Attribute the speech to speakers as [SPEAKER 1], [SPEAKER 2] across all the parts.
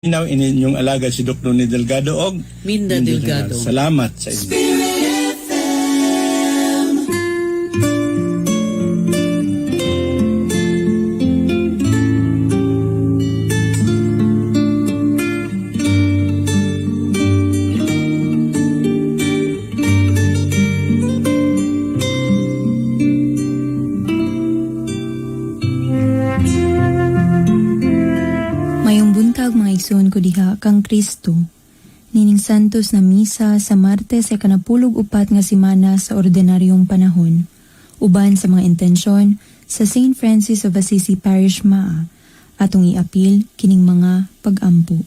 [SPEAKER 1] Now, inyong alagad si Dr. Ni Delgado og
[SPEAKER 2] Minda Delgado.
[SPEAKER 1] Salamat sa inyo.
[SPEAKER 3] Spirit FM.
[SPEAKER 4] Mayong buntag, mga igsoon ko diha kang Kristo. Nining Santos na misa sa Martes sa 14 nga simana sa ordinaryong panahon. Uban sa mga intensyon sa St. Francis of Assisi Parish Maa, atong iapil kining mga pagampo.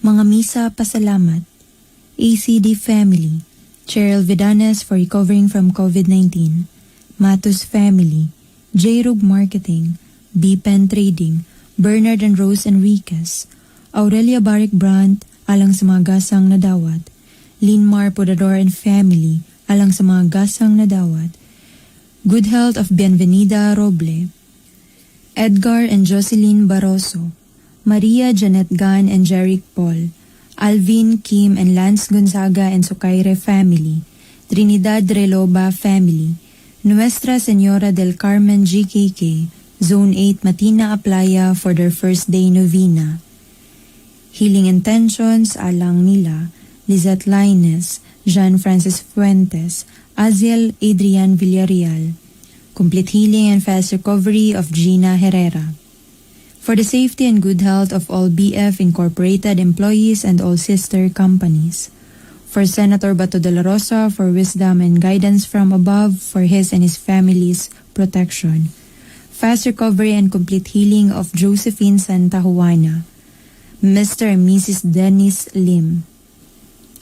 [SPEAKER 4] Mga misa pasalamat. ACD Family, Cheryl Vidanes for recovering from COVID-19, Matos Family, J-Rug Marketing, B-Pen Trading, Bernard and Rose Enriquez, Aurelia Barrick Brandt, alang sa mga gasang nadawat, Linmar Podador and Family, alang sa mga gasang nadawat, Good Health of Bienvenida Roble, Edgar and Jocelyn Barroso, Maria Janet Gan and Jeric Paul, Alvin, Kim and Lance Gonzaga and Sukaire family, Trinidad Reloba family, Nuestra Senora del Carmen GKK, Zone 8 Matina Aplaya for their first day novena. Healing intentions alang nila, Lizette Lines, Jean Francis Fuentes, Aziel Adrian Villarreal. Complete healing and fast recovery of Gina Herrera. For the safety and good health of all BF Incorporated employees and all sister companies. For Senator Bato de la Rosa for wisdom and guidance from above for his and his family's protection. Fast recovery and complete healing of Josephine Santa Juana. Mr. and Mrs. Dennis Lim.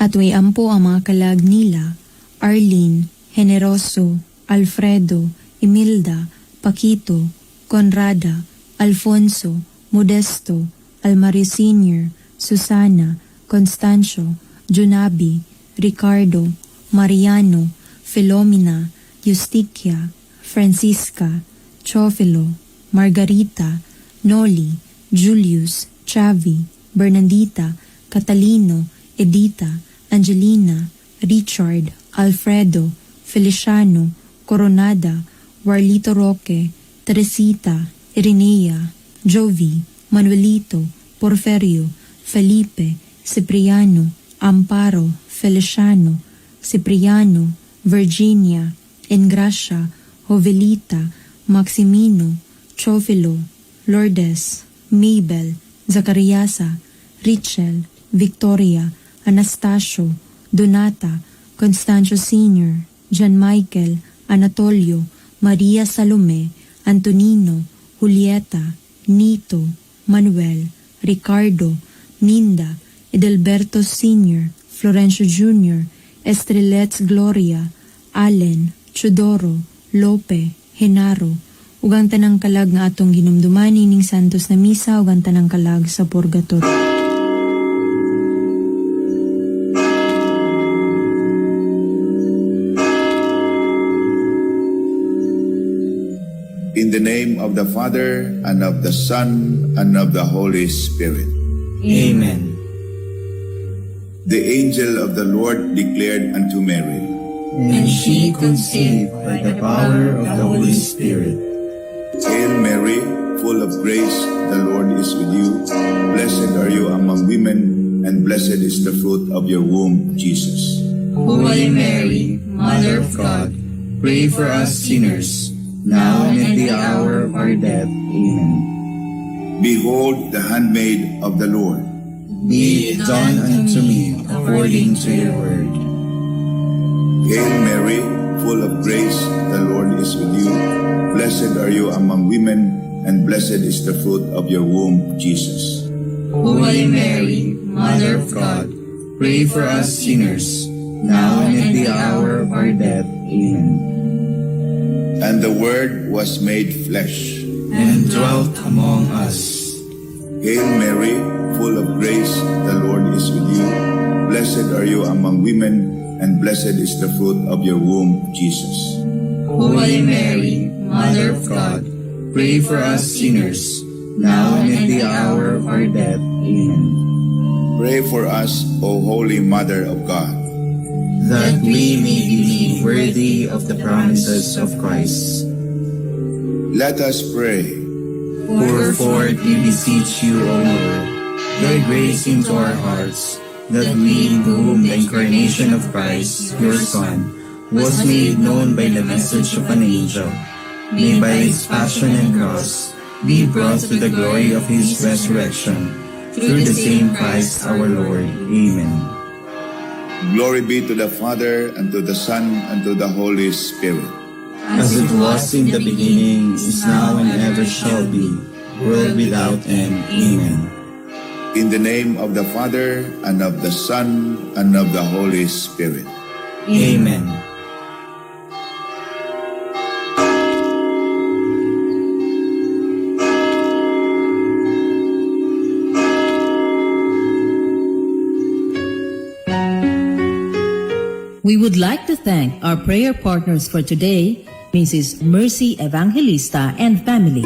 [SPEAKER 4] At ampo ang mga kalag nila, Arlene, Generoso, Alfredo, Imelda, Paquito, Conrada, Alfonso, Modesto, Almario Sr., Susana, Constancio, Junabi, Ricardo, Mariano, Filomena, Justicia, Francisca, Chofilo, Margarita, Noli, Julius, Chavi, Bernandita, Catalino, Edita, Angelina, Richard, Alfredo, Feliciano, Coronada, Warlito Roque, Teresita, Irenea, Jovi, Manuelito, Porferio, Felipe, Cipriano, Amparo, Feliciano, Cipriano, Virginia, Engracia, Jovelita, Maximino, Chofilo, Lourdes, Mabel, Zacariasa, Richel, Victoria, Anastasio, Donata, Constancio Sr., John Michael, Anatolio, Maria Salome, Antonino, Julieta, Nito, Manuel, Ricardo, Minda, Edelberto Sr., Florencio Jr., Estrelets Gloria, Allen, Chodoro, Lope, Henaro, ug ang tanang kalag nga atong hinumduman ining Santos na misa ug ang tanang kalag sa purgatorio.
[SPEAKER 5] In the name of the Father, and of the Son, and of the Holy Spirit.
[SPEAKER 6] Amen.
[SPEAKER 5] The angel of the Lord declared unto Mary,
[SPEAKER 6] And she conceived by the power of the Holy Spirit.
[SPEAKER 5] Hail Mary, full of grace, the Lord is with you. Blessed are you among women, and blessed is the fruit of your womb, Jesus.
[SPEAKER 6] Holy Mary, Mother of God, pray for us sinners, now and at the hour of our death. Amen.
[SPEAKER 5] Behold the handmaid of the Lord.
[SPEAKER 6] Be it done unto me according to your word.
[SPEAKER 5] Hail Mary, full of grace, the Lord is with you. Blessed are you among women, and blessed is the fruit of your womb, Jesus.
[SPEAKER 6] Holy Mary, Mother of God, pray for us sinners, now and at the hour of our death. Amen.
[SPEAKER 5] And the Word was made flesh.
[SPEAKER 6] And dwelt among us.
[SPEAKER 5] Hail Mary, full of grace, the Lord is with you. Blessed are you among women, and blessed is the fruit of your womb, Jesus.
[SPEAKER 6] Holy Mary, Mother of God, pray for us sinners, now and at the hour of our death. Amen.
[SPEAKER 5] Pray for us, O Holy Mother of God,
[SPEAKER 6] that we may be made worthy of the promises of Christ.
[SPEAKER 5] Let us pray.
[SPEAKER 6] Pour forth, we beseech you, O Lord, thy grace into our hearts, that we, in whom the incarnation of Christ, your Son, was made known by the message of an angel, may by his passion and cross be brought to the glory of his resurrection, through the same Christ our Lord. Amen.
[SPEAKER 5] Glory be to the Father, and to the Son, and to the Holy Spirit.
[SPEAKER 6] As it was in the beginning, is now, and ever shall be, world without end. Amen.
[SPEAKER 5] In the name of the Father, and of the Son, and of the Holy Spirit.
[SPEAKER 6] Amen.
[SPEAKER 2] We would like to thank our prayer partners for today, Mrs. Mercy Evangelista and family.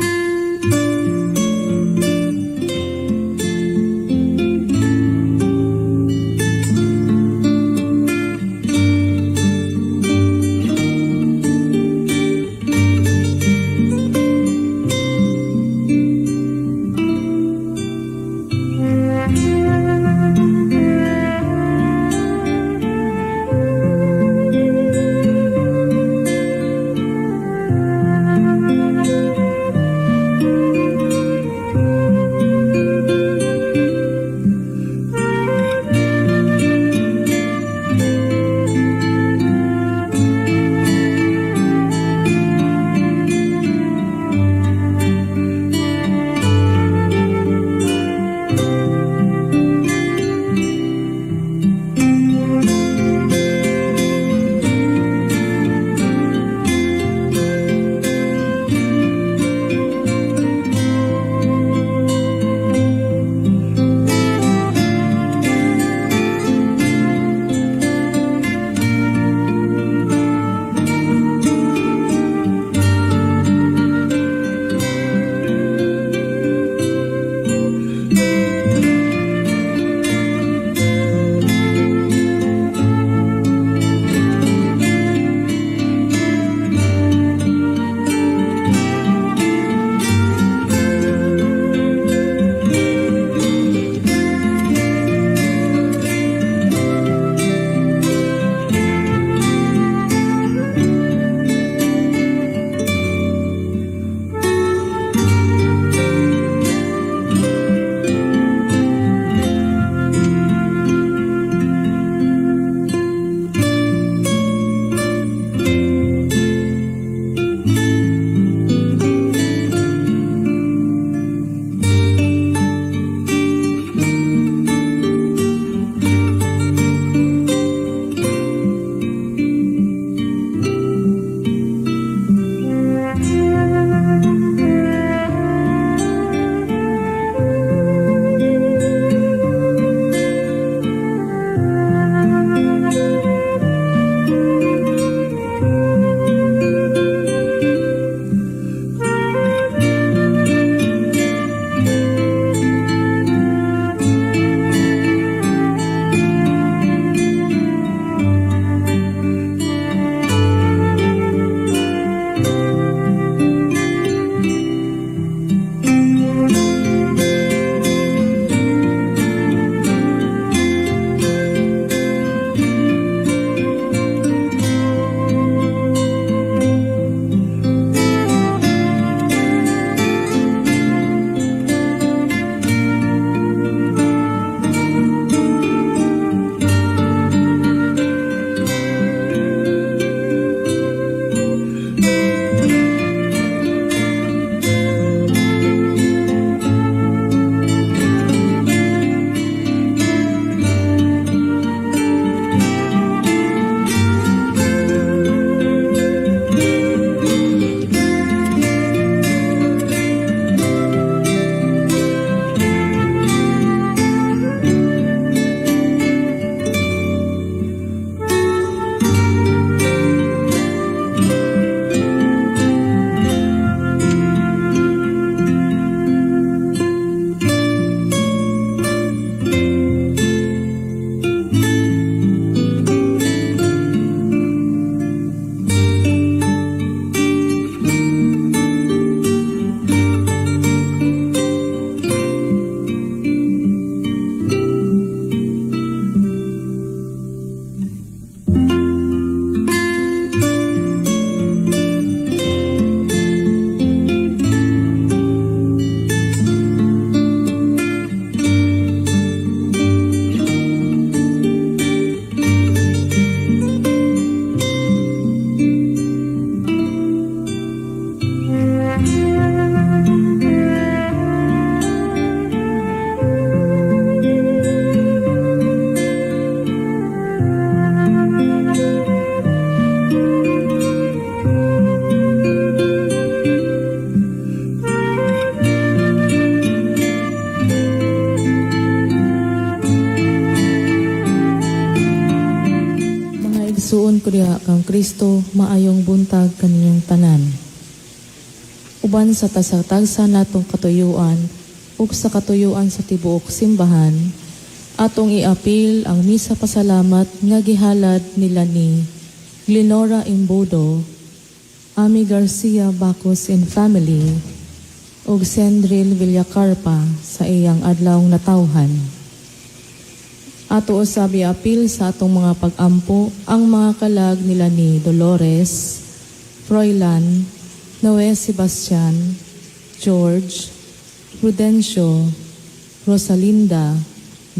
[SPEAKER 7] Mga igsuon ko diha kang Kristo, maayong buntag kaninyong tanan. Uban sa tagsa-tagsa natong katuyuan ug sa katuyuan sa tibuok simbahan, atong iapil ang misa pasalamat nga gihalad nila ni Glenora Imbodo, Ami Garcia Bacos and family, ug Sendril Villacarpa sa iyang adlawng natawhan. Ato usab iapil sa atong mga pag-ampo ang mga kalag nila ni Dolores, Froilan, Noe Sebastian, George, Prudencio, Rosalinda,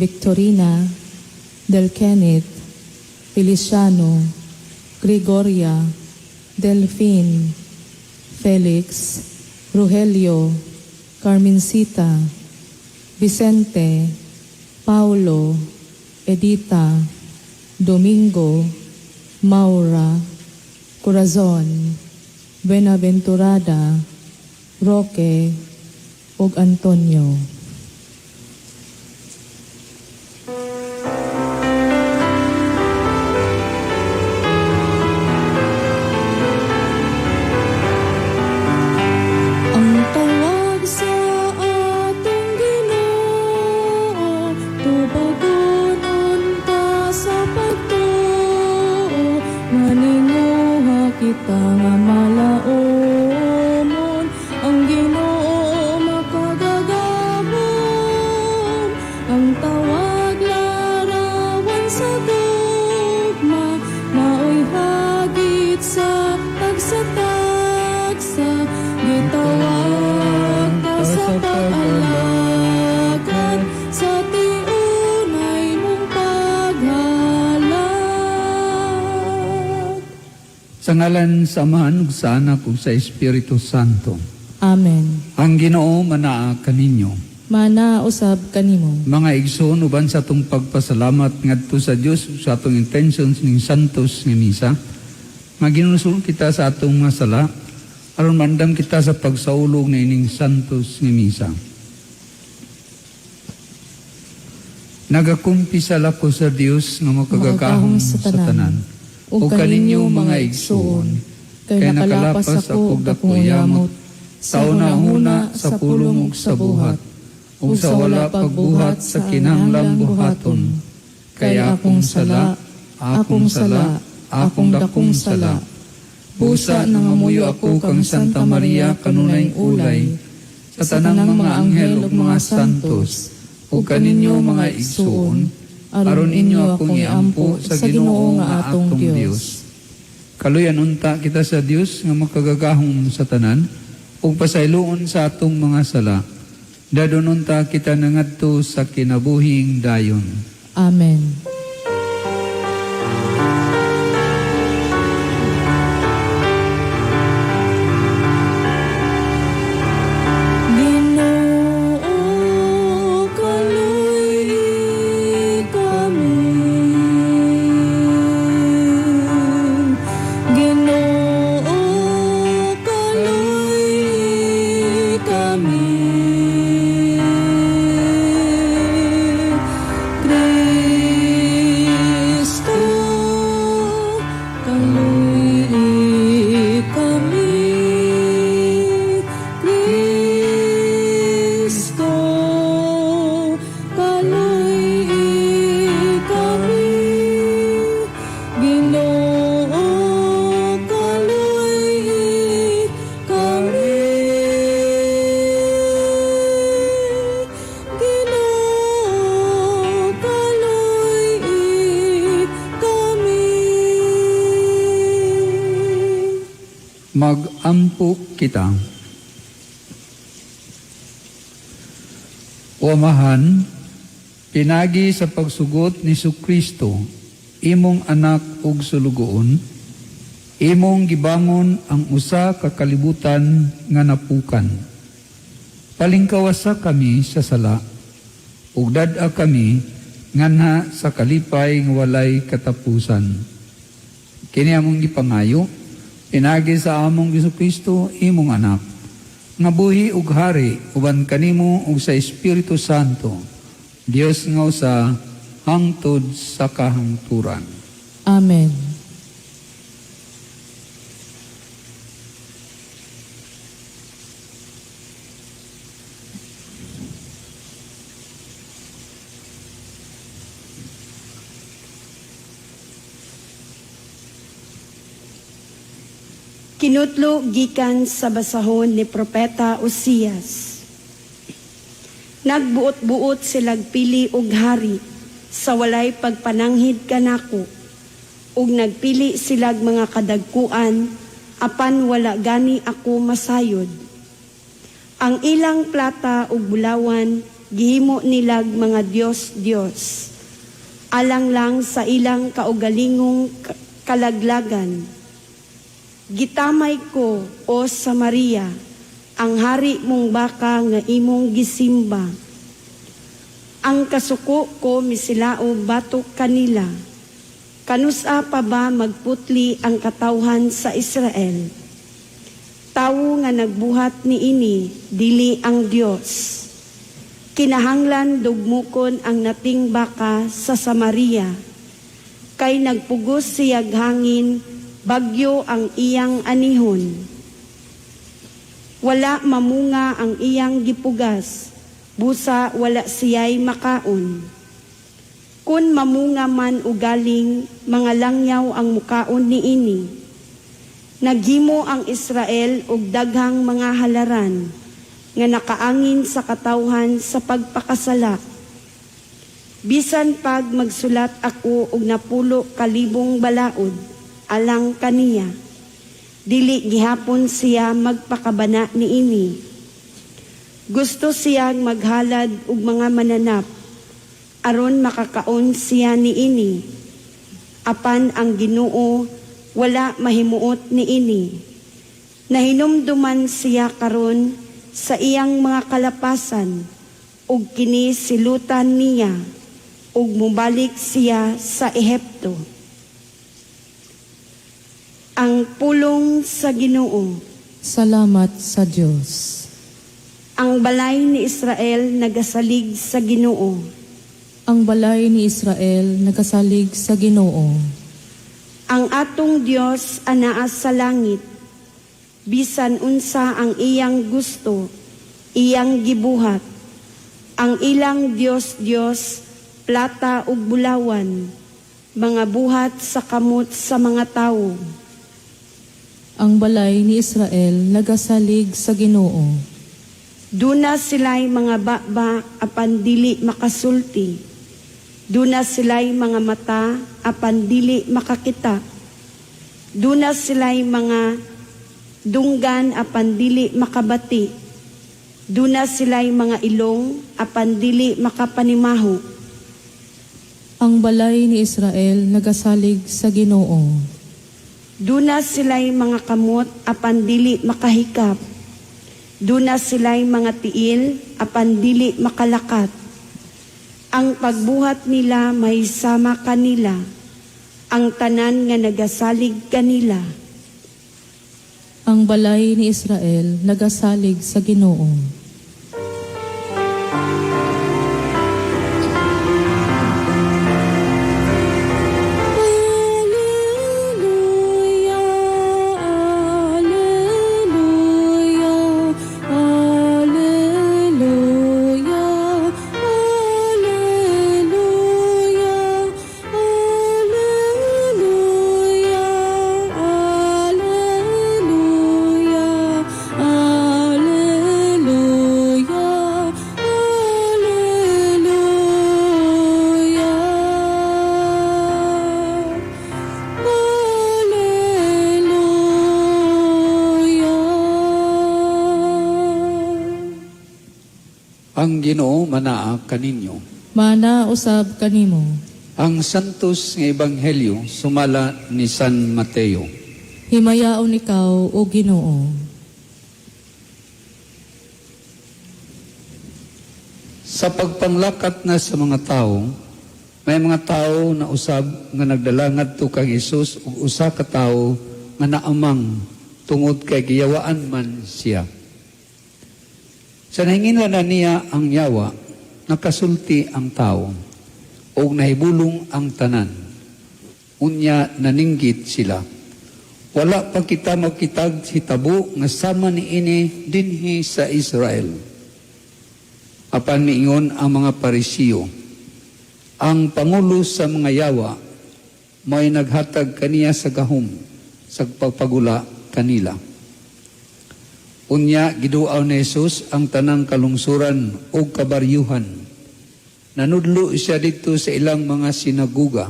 [SPEAKER 7] Victorina, Del Kenneth, Feliciano, Gregoria, Delphine, Felix, Rogelio, Carmencita, Vicente, Paulo, Edita, Domingo, Maura, Corazon, Buenaventurada, Roque, ug Antonio. Ang tawag sa atong Ginoo, tubagon unta sa pagtuo, maninguha kita nga malaomon, ang Ginoo makagagamon. Ang tawag larawan sa gugma, maoy hagit sa tagsa-tagsa, gitawag ta sa pag-alagad sa tiunay mong paghalad.
[SPEAKER 8] Sa ngalan sa Amahan ug sa Anak ug sa Espiritu Santo.
[SPEAKER 7] Amen.
[SPEAKER 8] Ang Ginoo manaa kaninyo.
[SPEAKER 7] Mana usab kanimo.
[SPEAKER 8] Mga igsoon, uban sa atong pagpasalamat ngadto sa Dios sa atong intentions ning santos nga misa, nga ginusol kita sa atong mga sala aron mandam kita sa pagsaulog na ining santos nga misa. Nagakumpisal ako sa Dios nga makagagahom sa tanan ug kaninyo, mga igsoon, kay nakalapas ako og dakong yamot sa una-una, sa pulong ug sa buhat, ug sa wala pagbuhat sa kinahanglang buhaton, kay akong sala, akong sala, akong dakong sala. Busa nangamuyo ako kang Santa Maria, kanunayng ulay, sa tanang mga anghel ug mga santos, ug kaninyo, mga igsoon, aron inyo akong iampo sa Ginoo nga atong Dios. Kaluyan unta kita sa Dios nga makagagahom sa tanan ug pasayloon sa atong mga sala. Dadon unta kita nangadto sa kinabuhing dayon.
[SPEAKER 7] Amen. Ginoo, kaluy kami. Ginoo, kaluy kami. Kristo, kaluy kami. Kristo, kaluy kami. Ginoo, kaluy kami. Ginoo, kaluy kami.
[SPEAKER 8] Magampo kita. O Amahan, pinagi sa pagsugot ni Kristo, imong anak ug sulugoon, imong gibangon ang usa ka kalibutan nga napukan. Palingkawasa kami sa sala, ug dad-a kami nganha sa kalipay nga walay katapusan. Kini among gipangayo, pinagi sa among Kristo, imong anak, nga buhi ug hari uban kanimo ug sa Espiritu Santo, Dios nga usa, hangtod sa kahangturan.
[SPEAKER 7] Amen.
[SPEAKER 9] Kinutlo gikan sa basahon ni Propeta Osias. Nagbuot-buot silag pili og hari sa walay pagpananghid kanako, ug nagpili silag mga kadagkuan, apan wala gani ako masayod. Ang ilang plata ug bulawan gihimo nilag mga dios-dios, alang lang sa ilang kaugalingong kalaglagan. Gitamay ko, o Samaria, ang hari mong baka nga imong gisimba. Ang kasuko ko misilao batok kanila. Kanusa pa ba magputli ang katawhan sa Israel? Tawo nga nagbuhat niini, dili ang Dios. Kinahanglan dugmukon ang nating baka sa Samaria. Kay nagpugos siyag hangin, bagyo ang iyang anihon. Wala mamunga ang iyang gipugas, busa wala siya'y makaon. Kun mamunga man ugaling, mga langyaw ang mukaon niini. Naghimo ang Israel og daghang mga halaran nga nakaangin sa katawhan sa pagpakasala. Bisan pag magsulat ako og 10,000 balaod alang kaniya, dili gihapon siya magpakabana niini. Gusto siyang maghalad og mga mananap aron makakaon siya niini. Apan ang Ginoo wala mahimuot niini. Nahinumduman siya karon sa iyang mga kalapasan, ug kini silutan niya, ug mobalik siya sa Ehipto. Ang pulong sa Ginoo.
[SPEAKER 7] Salamat sa Dios.
[SPEAKER 9] Ang balay ni Israel nagasalig sa Ginoo.
[SPEAKER 7] Ang balay ni Israel nagasalig sa Ginoo.
[SPEAKER 9] Ang atong Dios anaa sa langit. Bisan unsa ang iyang gusto, iyang gibuhat. Ang ilang Dios-Dios, plata ug bulawan, mga buhat sa kamot sa mga tawo.
[SPEAKER 7] Ang balay ni Israel nagasalig sa Ginoo.
[SPEAKER 9] Duna sila'y mga baba apan dili makasulti. Duna sila'y mga mata apan dili makakita. Duna sila'y mga dunggan apan dili makabati. Duna sila'y mga ilong apan dili makapanimaho.
[SPEAKER 7] Ang balay ni Israel nagasalig sa Ginoo.
[SPEAKER 9] Duna sila'y mga kamot apan dili makahikap. Duna sila'y mga tiil apan dili makalakat. Ang pagbuhat nila may sama kanila, ang tanan nga nagasalig kanila.
[SPEAKER 7] Ang balay ni Israel nagasalig sa Ginoo. Alleluia, Alleluia, Alleluia, Alleluia, Alleluia, Alleluia, Alleluia, Alleluia. Alleluia.
[SPEAKER 8] Ang Ginoo manaa kaninyo.
[SPEAKER 7] Mana usab kanimo.
[SPEAKER 8] Ang Santos nga Ebanghelyo sumala ni San Mateo.
[SPEAKER 7] Himayaon ikaw, o Ginoo.
[SPEAKER 8] Sa pagpanglakat na sa mga tao, may mga tao na usab nga nagdala ngadto kang Hesus ug usa ka tawo nga naamang tungod kay giyawaan man siya. Sa nahinginlan na niya ang yawa, nakasulti ang tao ug nahibulong ang tanan. Unya naninggit sila. Wala pa kita makitag hitabo nga sama niini dinhi sa Israel. Apan miingon ang mga Parisiyo, ang pangulo sa mga yawa may naghatag kaniya sa gahom sa pagpagula kanila. Unya giduaw ni Jesus ang tanang kalungsuran ug kabaryuhan. Nanudlo siya didto sa ilang mga sinaguga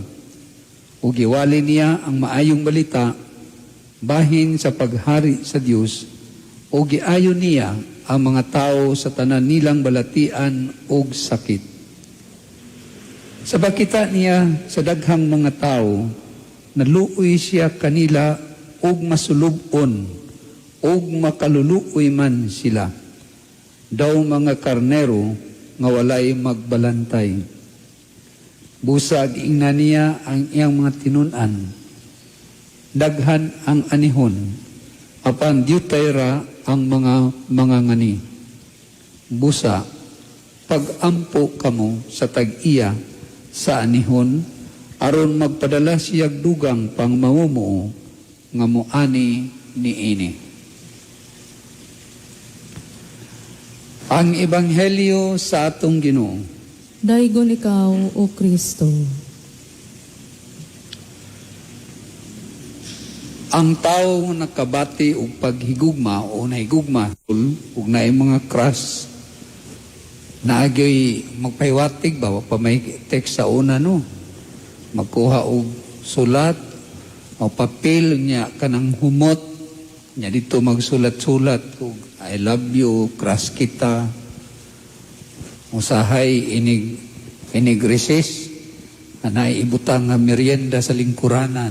[SPEAKER 8] ug giwali niya ang maayong balita bahin sa paghari sa Dios ug giayo niya ang mga tao sa tanan nilang balatian ug sakit. Sa pagkita niya sa daghang mga tao, naluoy siya kanila ug masulub-on ug makaluluoy man sila. Daw mga karnero nga walay magbalantay. Busa giingnan niya ang iyang mga tinun-an. Daghan ang anihon, apan diutay ra ang mga mangangani. Busa, pag-ampo kamo sa tag-iya sa anihon, aron magpadala siyag dugang pangmamumuo nga moani niini. Ang Ebanghelyo sa atong Ginoo.
[SPEAKER 7] Daygon ikaw, O Kristo.
[SPEAKER 8] Ang tao nga nakabati og paghigugma o nahigugma ug naay mga crush, naagyoy magpahiwatig ba, wa pa may text sa una, no, magkuha og sulat o papel niya kanang humot niya dito, magsulat-sulat og "I love you," "Crush kita." Usahay inig recess, na ibutang nga merienda sa lingkuranan,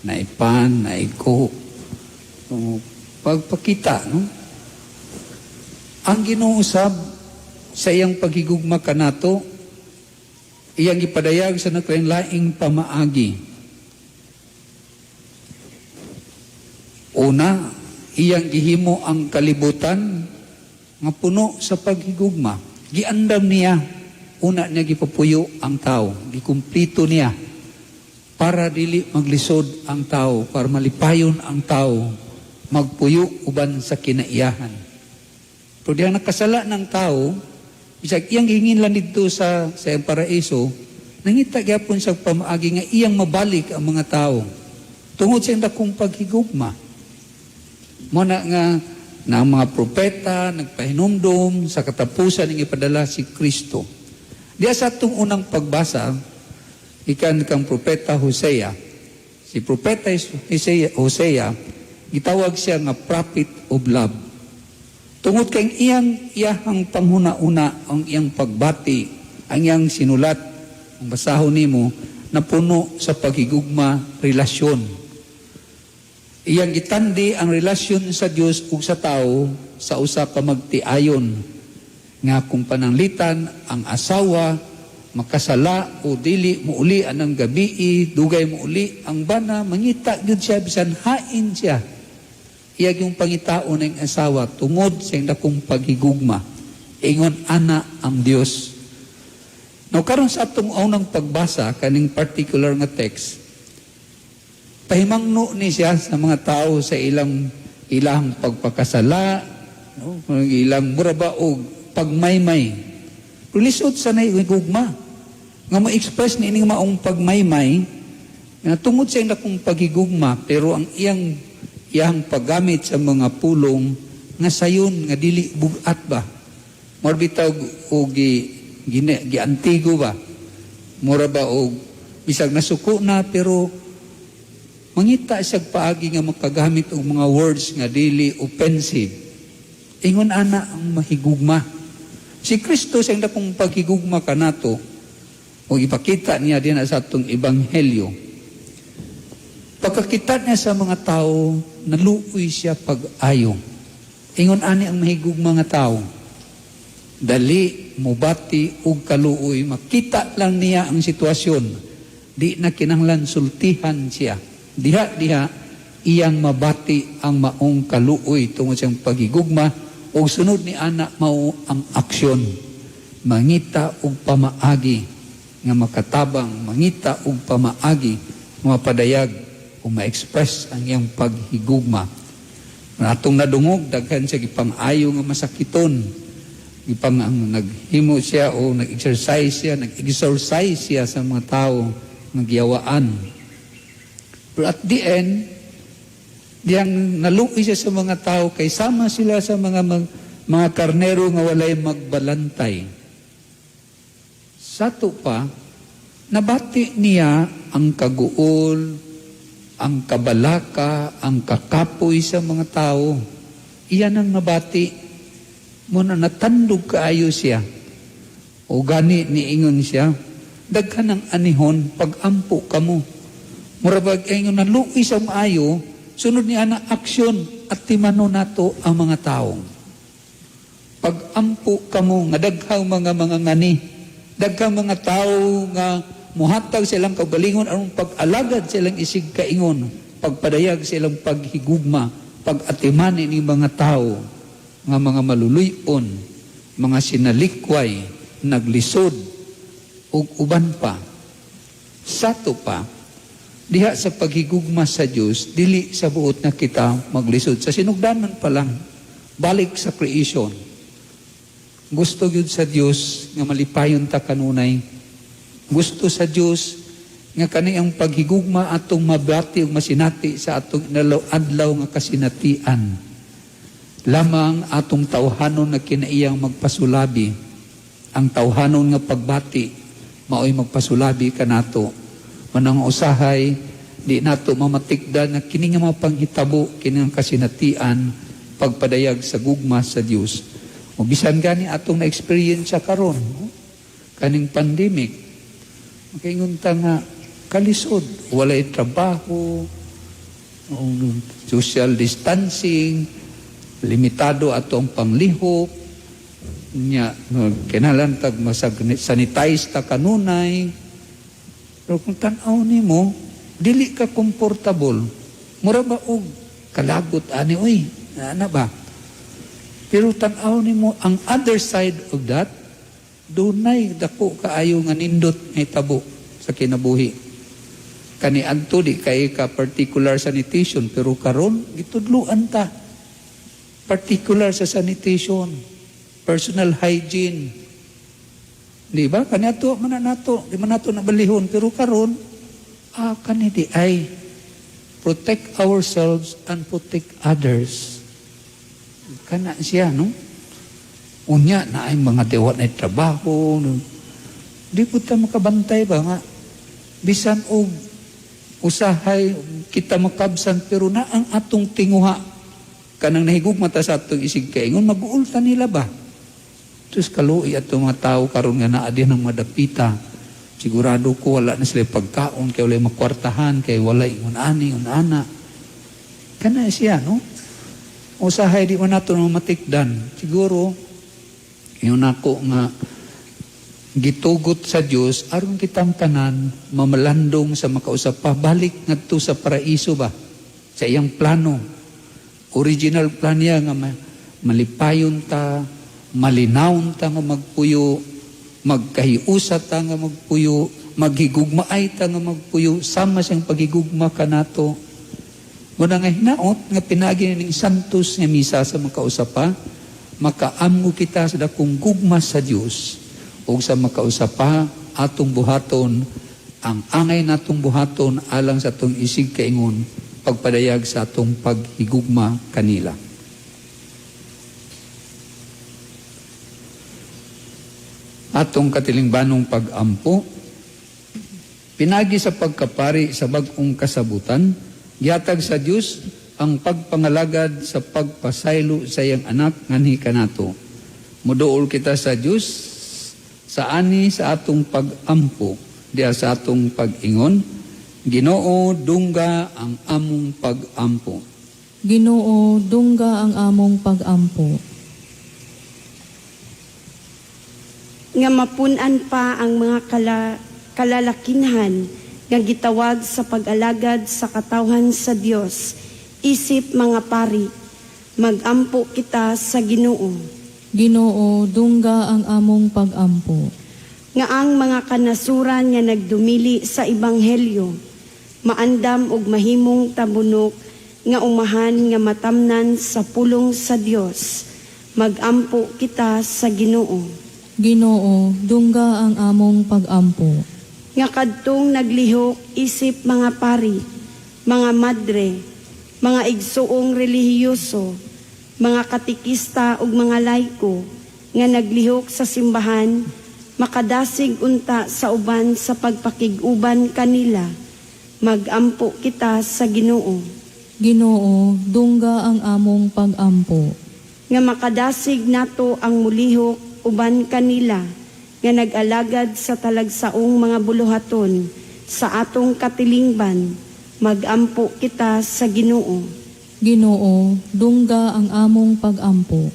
[SPEAKER 8] naipan, naiko. So, pagpakita, no? Ang Ginoo usab sa iyang paghigugma kanato, iyang gipadayag sa naglaing pamaagi. Una, iyang gihimo ang kalibutan nga puno sa paghigugma. Giandam niya, una niya gipapuyo ang tao, gikumplito niya para dili maglisod ang tao, para malipayon ang tao, magpuyo uban sa kinaiyahan. Pero diyan nakasala ng tao, bisag iyang gihingin lang didto sa iyang paraiso, nangita gyapon sa pamaagi nga iyang mabalik ang mga tao tungod sa iyang dakong paghigugma. Mo na nga na ang mga propeta nagpahinumdom sa katapusan ng ipadala si Kristo. Diya sa atong unang pagbasa, ikan kang propeta Hosea. Si propeta Hosea, gitawag siya nga prophet of love. Tungod kay iyang iyahang panghuna-una, ang iyang pagbati, ang iyang sinulat, ang basahon nimo, napuno sa paghigugma relasyon. Iyang gitandi ang relasyon sa Dios ug sa tao sa usa ka magtiayon nga kung pananglitan ang asawa makasala o dili muuli anang gabii, dugay muuli ang bana, mangita gyud siya bisan hain siya. Iya yung pangitaon ng asawa tungod sa iyang dakong paghigugma. Ingon ana ang Dios. Now karon sa atong unang pagbasa kaning particular nga text, pahimangno ni siya sa mga tao sa ilang pagpakasala, no? Ilang muraba og pagmaymay. Pero lisod sa naigugma nga mo-express ni ining maong pagmaymay nga tungod sa iyang dakong paghigugma, pero ang iyang paggamit sa mga pulong nga sayon nga dili bugat ba, mura bitaw og giantigo ba, mura ba og bisag nasuko na, pero mangita siya paagi nga makagamit og mga words nga dili offensive. Ingon ana ang mahigugma. Si Kristo sa iyang dakong paghigugma kanato, o ipakita niya din sa atong ebanghelyo. Pagkakita niya sa mga tao, naluoy siya pag-ayo. Ingon ani ang mahigugma nga tao. Dali, mubati ug kaluoy, makita lang niya ang sitwasyon. Di na kinahanglan sultihan siya. Diha-diha, iyang mabati ang maong kaluoy tungod siyang pagigugma, ug sunod ni ana mao ang aksyon. Mangita og pamaagi nga makatabang, mangita og pamaagi nga mapadayag o ma-express ang iyang paghigugma. Atong nadungog, daghan siya gipang-ayo nga masakiton. Gipang ang naghimo siya o nag-exercise siya, nag-exorcise siya sa mga tao nga giyawaan. Pero at the end, Diyang naluoy siya sa mga tao kay sama sila sa mga karnero nga walay magbalantay. Sato pa, nabati niya ang kaguol, ang kabalaka, ang kakapoy sa mga tao. Iyan ang nabati. Muna natandog kaayo siya. O gani niingon siya, daghan ang anihon pag-ampo kamo. Mura bag ingon naluoy sa maayo, sunod ni ana aksyon at timano nato ang mga tao. Pag-ampo kamo nga daghang mga ngani, daghang mga tao nga muhatag silang kaugalingon aron pag-alagad silang isig kaingon, pagpadayag silang paghigugma, pag-atiman ni mga tao nga mga maluluyon, mga sinalikway, naglisod ug uban pa. Sato pa, diha sa paghigugma sa Dios, dili sa buot na kita maglisod. Sa sinugdanan pa lang, balik sa creation. Gusto gyud sa Dios nga malipayon ta kanunay. Gusto sa Dios nga kani ang paghigugma atong mabati ug masinati sa atong adlaw nga kasinatian. Lamang atong tawhanon nga kinaiyang magpasulabi. Ang tawhanon nga pagbati maoy magpasulabi kanato. Manang usahay di nato mamatikdan nga kini nga mga panghitabo kini nga kasinatian pagpadayag sa gugma sa Dios. O bisan gani atong na-experience sa karon, no? Kaning pandemic, makaingon ta nga kalisod, walay trabaho, social distancing, limitado atong panglihok, nya kinahanglan tag masag sanitize ta kanunay. Pero kung tan-aw nimo, dili ka komportable. Mura ba og kalagot ani, oy, ana ba? Pero tan-aw nimo ang other side of that, dunay dako kaayo nga nindot nga hitabo sa kinabuhi. Kani adto di kay ka particular sanitation, pero karon gitudloan ta particular sa sanitation, personal hygiene. Di ba? Kani ato man na nato, di man nato nabalihon, pero karon kani di ay protect ourselves and protect others. Kana siya, no? Unya na ay mga dewa na trabaho, no? Di po ta makabantay ba nga bisan og usahay kita makabsan, pero na ang atong tinguha kanang nahigugma ta sa atong isig kaingon, mag-uul ta nila ba. Sus, kaluoy atong mga tao karon nga naa din ang madapita. Sigurado ko wala na sila pagkaon kay wala makwartahan, kay wala ingon ani, ingon ana. Kana siya, no? Usahay di man nato matikdan. Siguro yun ako nga gitugot sa Dios aron kitang tanan mamalandong sa makausap pa balik ngadto sa paraiso ba, sa iyang plano, original plan niya nga malipayon ta, malinawon ta nga magpuyo, magkahiusa ta nga magpuyo, maghigugmaay ta nga magpuyo sama siyang paghigugma kanato. Muna nga hinaot nga pinaagi ning Santos nga misa sa makausap pa, makaamgo kita sa dakong gugma sa Dios ug sa makausap pa atong buhaton ang angay natong buhaton alang sa atong isig kaingon, pagpadayag sa atong paghigugma kanila. Atong katilingbanong pag-ampo, pinagi sa pagkapari sa bag-ong kasabutan, gihatag sa Dios ang pagpangalagad sa pagpasaylo sa iyang anak nganhi kanato. Muduol kita sa Dios sa ani sa atong pag-ampo, diha sa atong pag-ingon, Ginoo, dungga ang among pag-ampo.
[SPEAKER 7] Ginoo, dungga ang among pag-ampo.
[SPEAKER 9] Nga mapun-an pa ang mga kalalakinhan nga gitawag sa pag-alagad sa katawhan sa Dios isip mga pari, magampo kita sa Ginoo.
[SPEAKER 7] Ginoo, dungga ang among pag-ampo.
[SPEAKER 9] Nga ang mga kanasuran nga nagdumili sa ebanghelyo maandam og mahimong tabunok nga umahan nga matamnan sa pulong sa Dios, magampo kita sa Ginoo.
[SPEAKER 7] Ginoo, dungga ang among pag-ampo.
[SPEAKER 9] Nga kadtong naglihok isip mga pari, mga madre, Mga igsuong relihiyoso, mga katikista ug mga laiko nga naglihok sa simbahan, makadasig unta sa uban sa pagpakig-uban kanila. Magampo kita sa Ginoo.
[SPEAKER 7] Ginoo, dungga ang among pagampo.
[SPEAKER 9] Nga makadasig nato ang mulihok uban kanila nga nag-alagad sa talagsaong mga buluhaton sa atong katilingban, magampo kita sa Ginoo.
[SPEAKER 7] Ginoo, dungga ang among pagampo.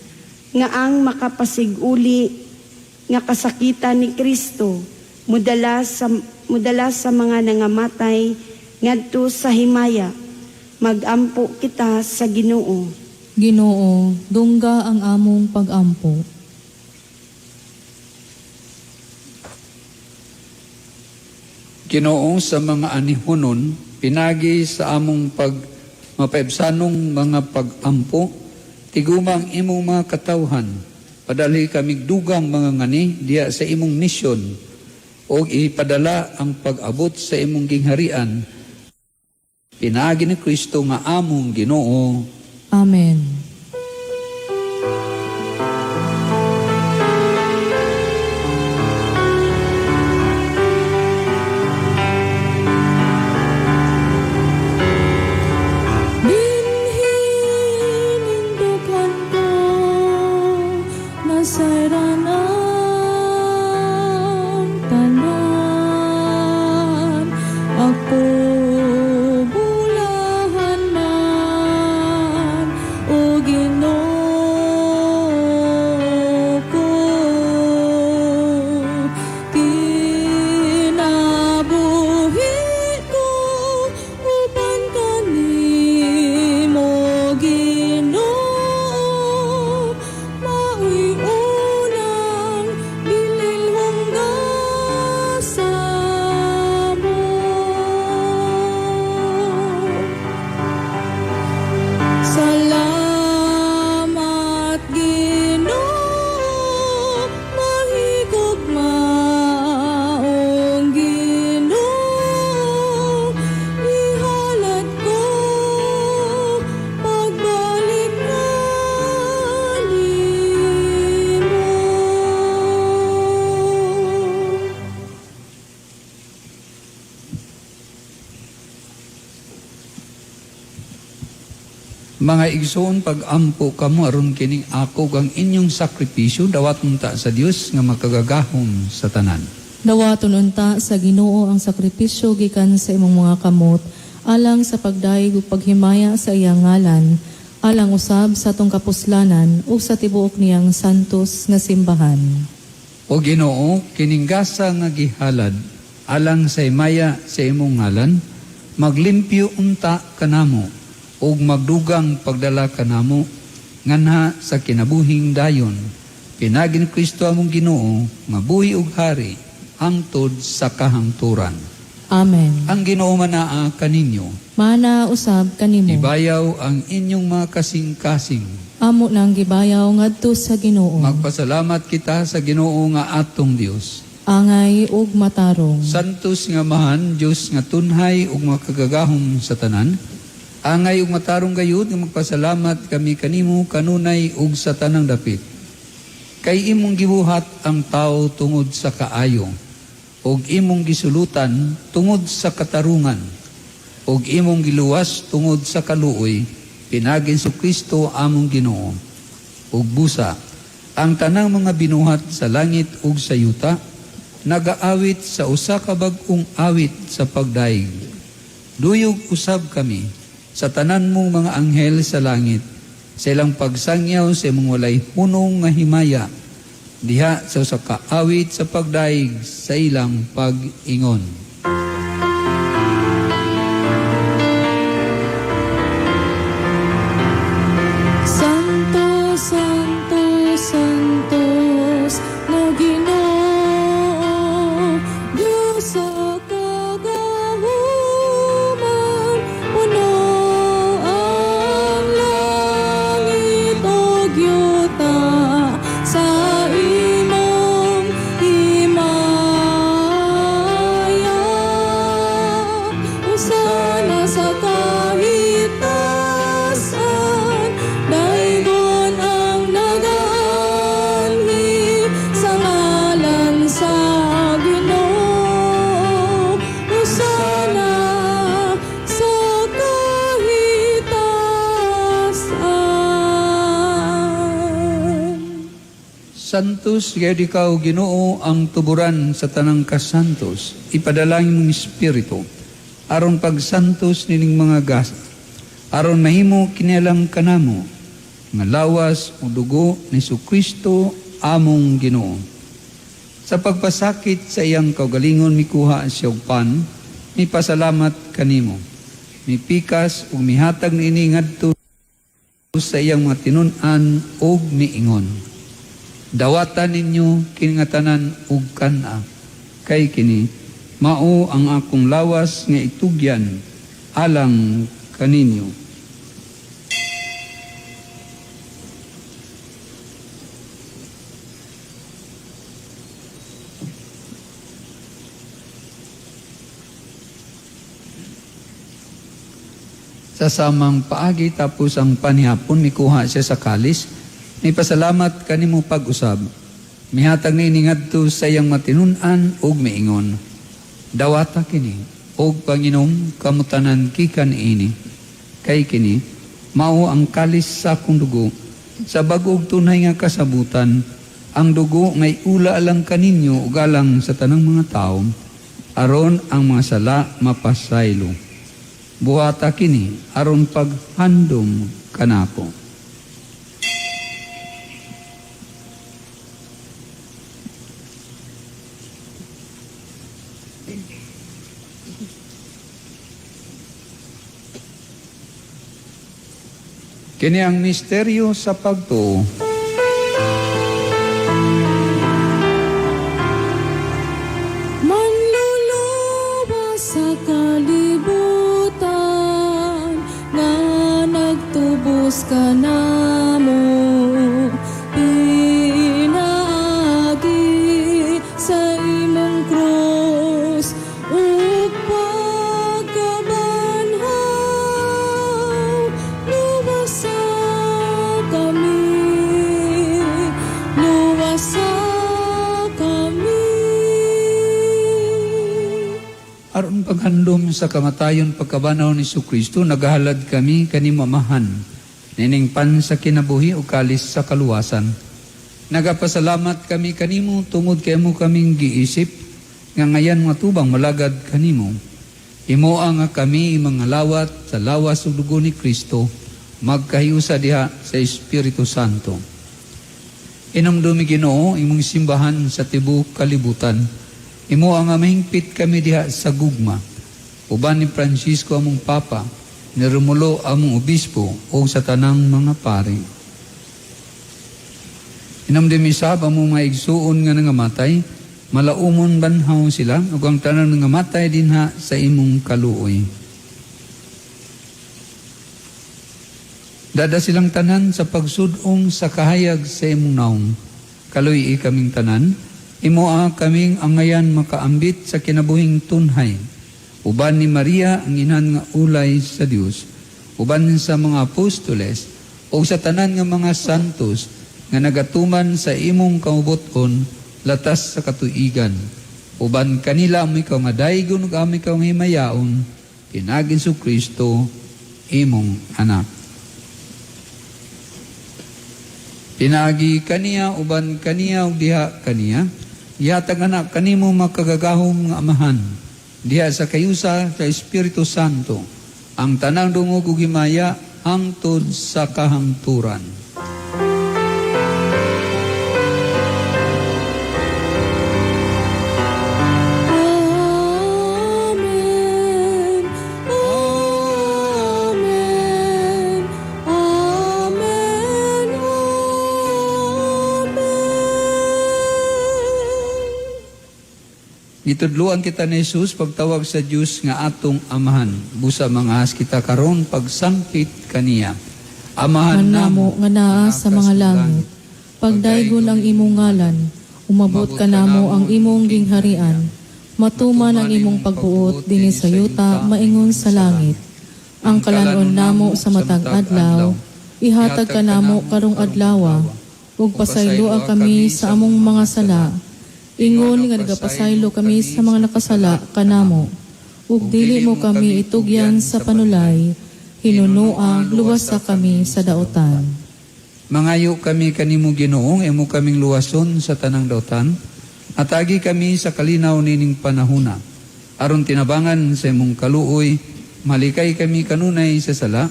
[SPEAKER 9] Nga ang makapasiguli nga kasakitan ni Kristo mudala sa mga nangamatay ngadto sa himaya, magampo kita sa Ginoo.
[SPEAKER 7] Ginoo, dungga ang among pagampo.
[SPEAKER 8] Ginoo, sa mga anihunon, pinagi sa among pag mapaibsanong mga pagampo, tigumang imong mga katawhan, padali kamig dugang mga ngani diya sa imong misyon, o ipadala ang pag-abot sa imong gingharian, pinaagi ni Kristo nga among Ginoo.
[SPEAKER 7] Amen. Dinhi nindughan ko, nasayran ang tanan. Ako bulahan man, o Ginoo ko. Kinabuhi ko uban kanimo, Ginoo, mao'y unang bilin sa mo. Salamat, Ginoo, mahigugmaong Ginoo. Ihalad ko pagbalik kanimo.
[SPEAKER 8] Mga igsoon, pag-ampo kamo aron kining akog ang inyong sakripisyo dawaton ta sa Dios nga makagagahom sa tanan.
[SPEAKER 7] Dawaton unta sa Ginoo ang sakripisyo gikan sa imong mga kamot alang sa pagdayeg ug paghimaya sa iyang ngalan, alang usab sa atong kapuslanan ug sa tibuok niyang santos nga simbahan.
[SPEAKER 8] O Ginoo, kining gasa nga gihalad alang sa himaya sa imong ngalan, maglimpyo unta kanamo ug magdugang pagdala kanamo nganha sa kinabuhing dayon. Pinaagi ni Kristo among Ginoo, nga buhi ug hari hangtod sa kahangturan.
[SPEAKER 7] Amen.
[SPEAKER 8] Ang Ginoo manaa kaninyo.
[SPEAKER 7] Mana usab kanimo.
[SPEAKER 8] Ibayaw ang inyong mga kasing-kasing.
[SPEAKER 7] Amo nang gibayaw ngadto sa Ginoo.
[SPEAKER 8] Magpasalamat kita sa Ginoo nga atong Dios.
[SPEAKER 7] Angay ug matarong.
[SPEAKER 8] Santos nga Amahan, Dios nga tunhay ug makagagahom sa tanan. Angay ug matarong gayud nga magpasalamat kami kanimo kanunay ug sa tanang dapit. Kay imong gibuhat ang tao tungod sa kaayo, ug imong gisulutan tungod sa katarungan, ug imong giluwas tungod sa kaluoy, pinaagi ni Kristo among Ginoo. Ug busa, ang tanang mga binuhat sa langit ug sa yuta, nagaawit sa usa ka bag-ong awit sa pagdayeg. Duyog usab kami sa tanan mong mga anghel sa langit, sa ilang pagsangyaw sa imong walay hunong nga himaya, diha sa usa ka awit sa pagdayeg sa ilang pag-ingon.
[SPEAKER 7] Santo, Santo, Santos na Ginoo, Diyos sa kagahuman, puno ang langit ug yuta sa imong himaya.
[SPEAKER 8] Santos gayud ikaw Ginoo ang tuburan sa tanang kasantos. Ipadala ang imong espiritu aron pagsantos nining mga gasa. Aron mahimo kini alang kanamo nga lawas ug dugo ni Kristo among Ginoo. Sa pagpasakit sa iyang kaugalingon mikuha siya og pan, mipasalamat kanimo. Mipikas ug mihatag niini ngadto sa iyang mga tinun-an ug miingon. Dawata ninyo kini nga tanan ug kan-a, kay kini mao ang akong lawas nga itugyan alang kaninyo. Sa samang paagi tapos ang panihapon mikuha siya sa kalis, mipasalamat kanimo pag-usab. Mihatag niini ngadto sa iyang matinun-an ug miingon. Dawata kini ug panginom kamo tanan gikan ini. Kay kini mao ang kalis sa akong dugo sa bag-ong tunay nga kasabutan, ang dugo ngay ula alang kaninyo ug alang sa tanang mga tawo aron ang mga sala mapasaylo. Buhata kini aron paghandom kanako. Kini ang misteryo sa pagtuo.
[SPEAKER 7] Manluluwas sa kalibutan nga nagtubos kanamo, pinaagi sa imong krus ug pagkabanhaw, luwasa kami, luwasa kami.
[SPEAKER 8] Aron paghandom sa kamatayon pagkabanhaw ni Kristo, nagahalad kami kanimo, Amahan, nining pan sa kinabuhi o kalis sa kaluwasan. Nagapasalamat kami kanimo tungod kay imo kaming giisip nga ngayan mga tubang malagad kanimo. Imo nga kami mga lawat sa lawas ug dugo ni Kristo magkahiusa diha sa Espiritu Santo. Inumdumi, Ginoo, imong simbahan sa tibuok kalibutan. Imo ang mahingpit kami diha sa gugma. Uban ni Francisco among Papa, ni Romulo among Obispo, o sa tanang mga pari. Inumdumi sab among mga igsuon nga nangamatay, malaumon banhaw sila, ug ang tanang nangamatay dinha sa imong kaluoy. Dada silang tanan sa pagsudong sa kahayag sa imong naong. Kaluy-i kaming tanan, imoa kaming angayan makaambit sa kinabuhing tunhay. Uban ni Maria ang inahan nga ulay sa Dios, uban sa mga apostoles, o sa tanan nga mga santos nga nagatuman sa imong kaubuton latas sa katuigan. Uban kanila amo ikaw nga daygon ug amo ikaw nga himayaon, pinaagi ni Kristo imong anak. Pinaagi kaniya, uban kaniya, ug diha kaniya, gihatag anak kanimo makagagahom nga Amahan, diha sa kahiusa sa Espiritu Santo, ang tanang dungog ug himaya hangtod sa kahangturan.
[SPEAKER 7] Amen. Amen. Amen. Amen.
[SPEAKER 8] Gitudluan kita ni Jesus pagtawag sa Dios nga atong Amahan. Busa mangahas kita karon pagsampit kaniya. Amahan
[SPEAKER 7] Amahan namo nga naa sa mga langit, pagdaygon ang imong ngalan, umabot kanamo ang imong gingharian, matuman ang imong pagbuot dinhi sa yuta maingon sa langit. Ang kalanon namo sa matag adlaw, ihatag kanamo karong adlawa, ug pasayloa kami sa among mga sala, ingon nga nagapasaylo kami sa mga nakasala kanamo. Ug dili mo kami itugyan sa panulay, hinunoa luwasa kami sa daotan.
[SPEAKER 8] Mangayo kami kanimo Ginoo, imo kaming luwason sa tanang dautan. Atagi kami sa kalinaw nining panahuna. Aron tinabangan sa imong kaluoy, malikay kami kanunay sa sala,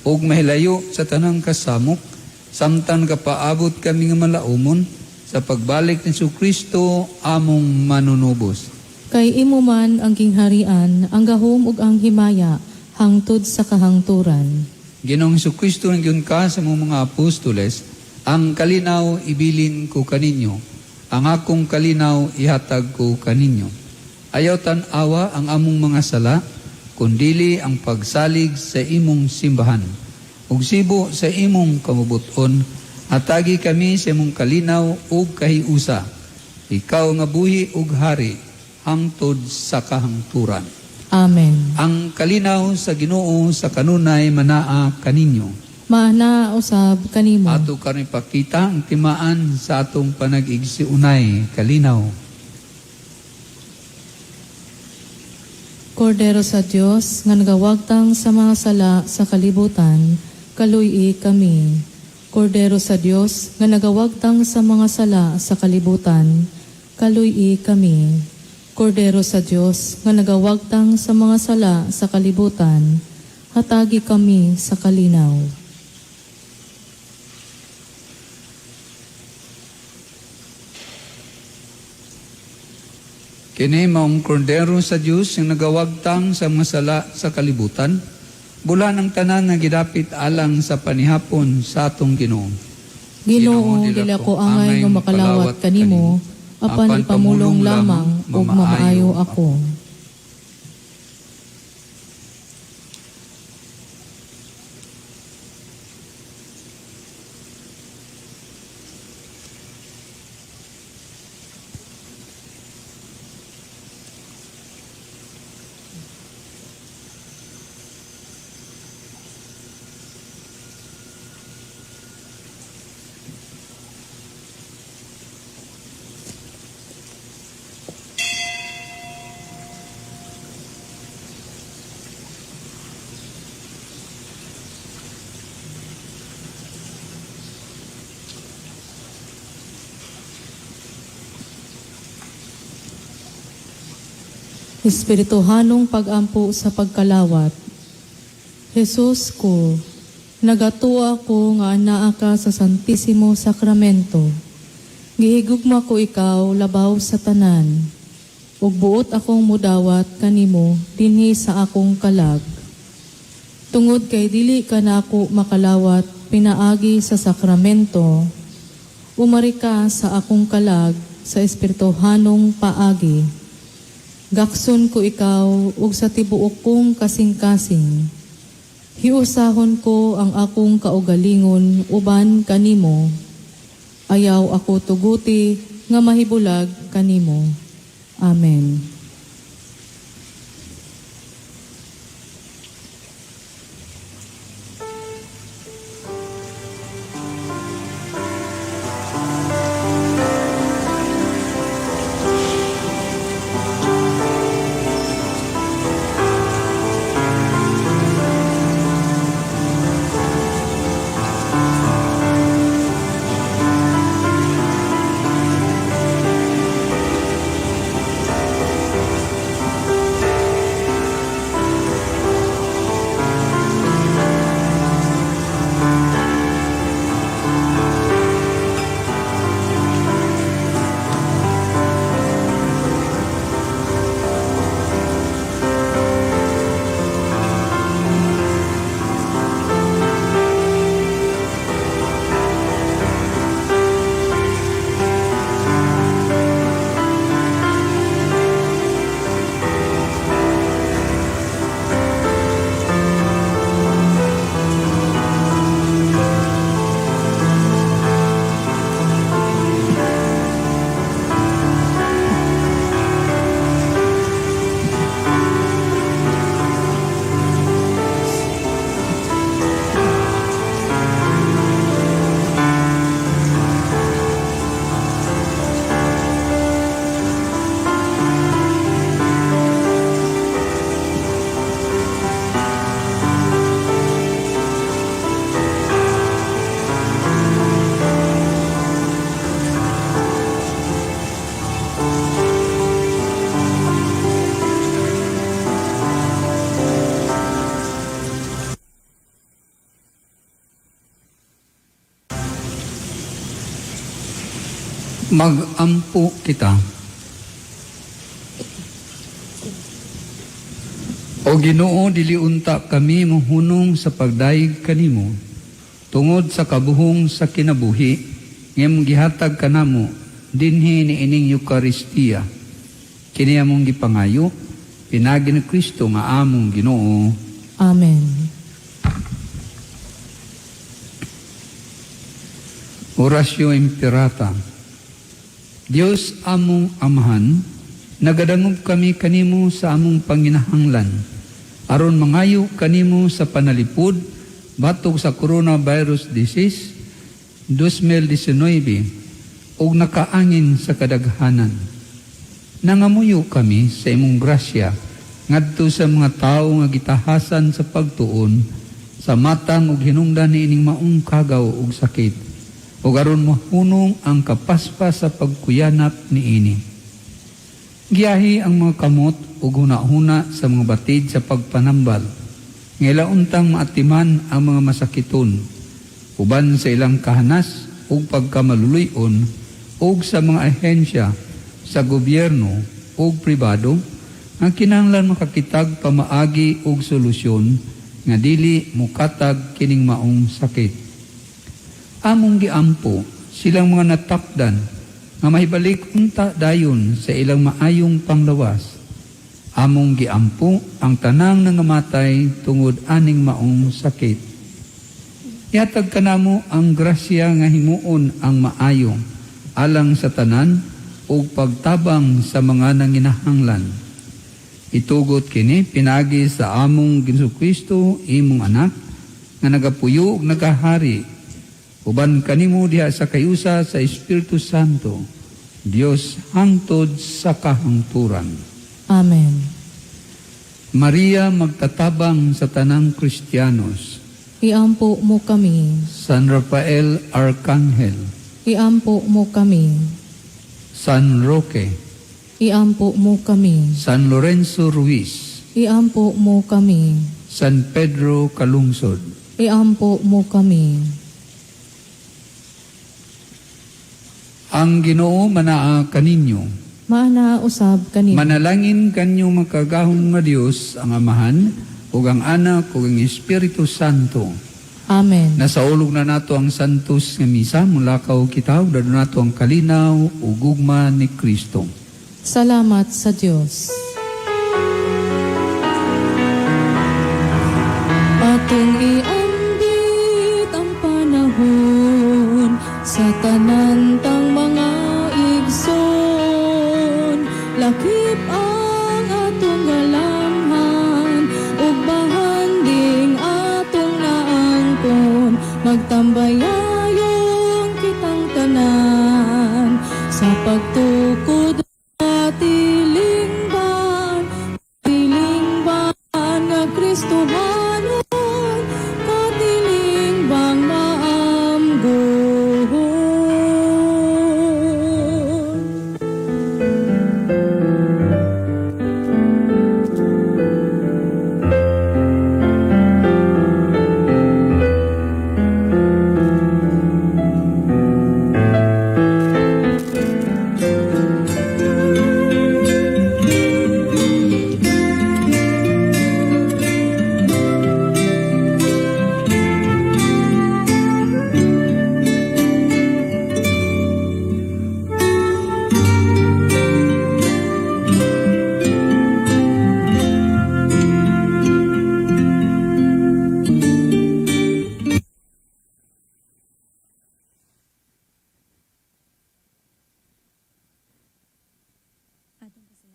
[SPEAKER 8] ug mahilayo sa tanang kasamok, samtang kapaabot kami nga malaumon sa pagbalik ni Kristo among manunubos.
[SPEAKER 7] Kay imo man ang gingharian, ang gahom ug ang himaya, hangtod sa kahangturan.
[SPEAKER 8] Ginoong Kristo nagyun ka sa mong mga apostoles, ang kalinaw ibilin ko kaninyo, ang akong kalinaw ihatag ko kaninyo. Ayaw tan-awa ang among mga sala, kundili ang pagsalig sa imong simbahan. Ug sibo sa imong kamubuton, atagi kami sa imong kalinaw ug kahiusa. Ikaw nga buhi ug hari, hangtod sa kahangturan.
[SPEAKER 7] Amen.
[SPEAKER 8] Ang kalinaw sa Ginoo sa kanunay manaa kaninyo.
[SPEAKER 7] Maana usab kanimo.
[SPEAKER 8] Ato karon ipakita ang timaan sa atong panag-igsiunay kalinaw.
[SPEAKER 7] Kordero sa Dios nga nagawagtang sa mga sala sa kalibutan, kaluy-i kami. Kordero sa Dios nga nagawagtang sa mga sala sa kalibutan, kaluy-i kami. Kordero sa Dios nga nagawagtang sa mga sala sa kalibutan, hatagi kami sa kalinaw.
[SPEAKER 8] Kini maong kordero sa Dios nga nagawagtang sa mga sala sa kalibutan, bulan ang tanan nga gidapit alang sa panihapon sa atong Ginoo.
[SPEAKER 7] Ginoo, dili ako angay nga makalawat kanimo, apan ipamulong lamang ug mamaayo ako. Espirituhanong pagampo sa pagkalawat. Jesus ko, nagatuwa ko nga anaa ka sa Santisimo Sacramento. Gihigugma ko ikaw labaw sa tanan. Ug buot akong mudawat kanimo dinhi sa akong kalag. Tungod kay dili ka nako makalawat pinaagi sa sakramento, umari ka sa akong kalag sa espirituhanong paagi. Gakson ko ikaw ug sa tibuok kong kasing-kasing. Hiusahon ko ang akong kaugalingon uban kanimo. Ayaw ako tuguti nga mahibulag kanimo. Amen.
[SPEAKER 8] Magampo kita. O Ginoo, dili unta kami mohunong sa pagdayeg kanimo tungod sa kabuhong sa kinabuhi nga imong gihatag kanamo dinhi niining Eukaristiya. Kini among gipangayo pinaagi ni Kristo nga among Ginoo.
[SPEAKER 7] Amen.
[SPEAKER 8] Oratio Imperata. Dios among Amahan, nagadangop kami kanimo sa among panginahanglan. Aron mangayo kanimo sa panalipod batok sa coronavirus disease 2019 ug nakaangin sa kadaghanan. Nangamuyo kami sa imong grasya ngadto sa mga tawo nga gitahasan sa pagtuon sa matang ug hinungdan niining maong kagaw ug sakit ug aron mahunong ang kapaspas sa pagkuyanap niini. Giyahi ang mga kamot ug hunahuna sa mga batid sa pagpanambal, nga ila untang maatiman ang mga masakiton, uban sa ilang kahanas ug pagkamaluluy-on ug sa mga ahensya sa gobyerno ug pribado nga kinahanglan makakitag pamaagi ug solusyon nga dili mokatag kining maong sakit. Among giampo silang mga natapdan nga mahibalik unta dayon sa ilang maayong panglawas. Among giampo ang tanang nangamatay tungod aning maong sakit. Yatag kanamo ang grasya nga himuon ang maayo alang sa tanan ug pagtabang sa mga nanginahanglan. Itugot kini pinaagi sa among Ginoong Kristo imong anak nga nagapuyo ug nagahari uban kanimo diha sa kayusa sa Espiritu Santo, Dios hangtod sa kahangturan.
[SPEAKER 7] Amen.
[SPEAKER 8] Maria magtatabang sa tanang Kristiyanos.
[SPEAKER 7] Iampo mo kami.
[SPEAKER 8] San Rafael Arcangel.
[SPEAKER 7] Iampo mo kami.
[SPEAKER 8] San Roque.
[SPEAKER 7] Iampo mo kami.
[SPEAKER 8] San Lorenzo Ruiz.
[SPEAKER 7] Iampo mo kami.
[SPEAKER 8] San Pedro Calungsod.
[SPEAKER 7] Iampo mo kami.
[SPEAKER 8] Ang Ginoo manaa kaninyo.
[SPEAKER 7] Maana usab kanimo.
[SPEAKER 8] Manalangin kanyo makagahom nga Dios ang Amahan ug ang Anak ug ang Espiritu Santo.
[SPEAKER 7] Amen.
[SPEAKER 8] Nasaulog na nato ang Santos nga misa, mulakaw kita ug dadon nato ang kalinaw ug gugma ni Kristo.
[SPEAKER 7] Salamat sa Dios. Atong iambit ang panahon sa tanan tang mga igsoon. Lakip ang atong galamhan ug bahanding atong naangkon. Magtambayayon kitang tanan sa pagtukod katilingban, katilingban nga Kristohanon, katilingban maamgohon.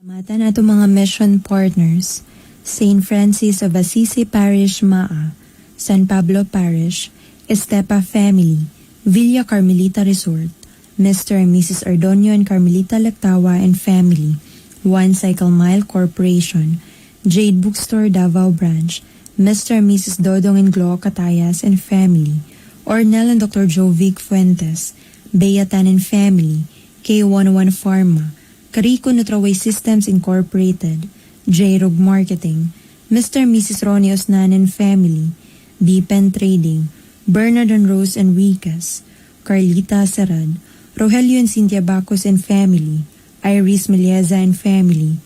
[SPEAKER 4] Salamatan ato mga mission partners, St. Francis of Assisi Parish, Maa, San Pablo Parish, Estepa Family, Villa Carmelita Resort, Mr. and Mrs. Ordonio and Carmelita Lactawa and Family, One Cycle Mile Corporation, Jade Bookstore Davao Branch, Mr. and Mrs. Dodong and Glo Catayas and Family, Ornel and Dr. Jovic Fuentes, Bea Tan and Family, K101 Pharma, Carico Nutraway Systems Incorporated, J-Rog Marketing, Mr. and Mrs. Ronnie Osnan and Family, B-Pen Trading, Bernard and Rose Enriquez, Carlita Serad, Rogelio and Cynthia Bacos and family, Iris Melieza and family,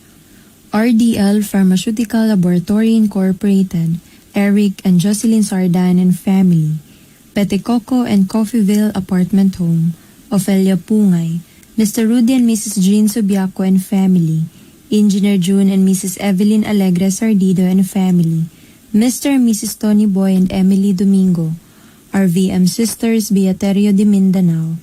[SPEAKER 4] RDL Pharmaceutical Laboratory Incorporated, Eric and Jocelyn Sardan and family, Petecoco and Coffeeville Apartment Home, Ofelia Pungay, Mr. Rudy and Mrs. Jean Subiaco and family, Engineer June and Mrs. Evelyn Alegre Sardido and family, Mr. and Mrs. Tony Boy and Emily Domingo, RVM Sisters Beaterio de Mindanao,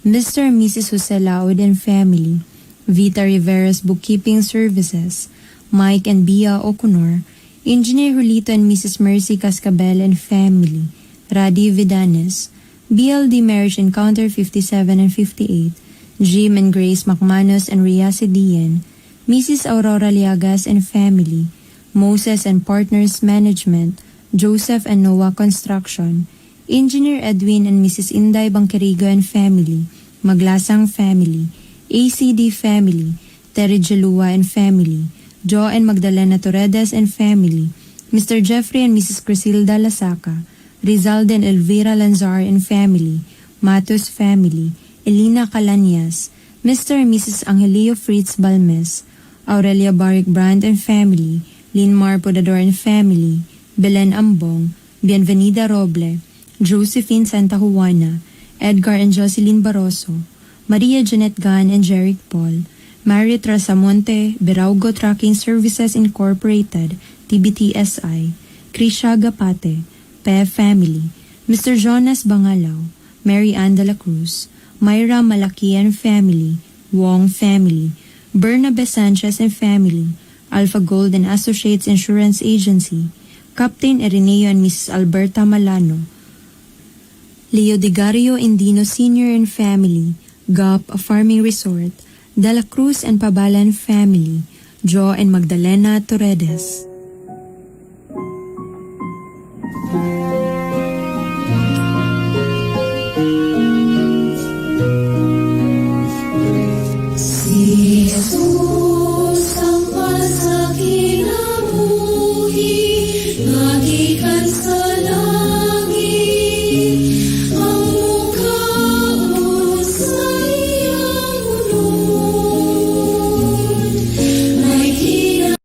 [SPEAKER 4] Mr. and Mrs. Jose Laud and family, Vita Rivera's Bookkeeping Services, Mike and Bia O'Connor, Engineer Julito and Mrs. Mercy Cascabel and family, Radi Vidanes, BLD Marriage Encounter 57 and 58, Jim and Grace McManus and Ria Sidian, Mrs. Aurora Liagas and family, Moses and Partners Management, Joseph and Noah Construction, Engineer Edwin and Mrs. Inday Bangkerigo and family, Maglasang family, ACD family, Terry Jalua and family, Joe and Magdalena Torredes and family, Mr. Jeffrey and Mrs. Crisilda Lasaka, Rizalde and Elvira Lanzar and family, Matos family, Elena Calanyas, Mr. and Mrs. Angelio Fritz Balmes, Aurelia Barrick Brand and family, Linmar Podador and family, Belen Ambong, Bienvenida Roble, Josephine Santa Juana, Edgar and Jocelyn Barroso, Maria Jeanette Gan and Jeric Paul, Mary Trasamonte, Beraugo Trucking Services Incorporated, TBTSI, Krisha Gapate, Pe Family, Mr. Jonas Bangalao, Mary Ann de la Cruz, Myra Malakian Family, Wong Family, Bernabe Sanchez and Family, Alpha Gold and Associates Insurance Agency, Captain Ireneo and Mrs. Alberta Malano, Leo Digario Indino Sr. and Family, GOP Farming Resort, De La Cruz and Pabalan Family, Joe and Magdalena Torredes.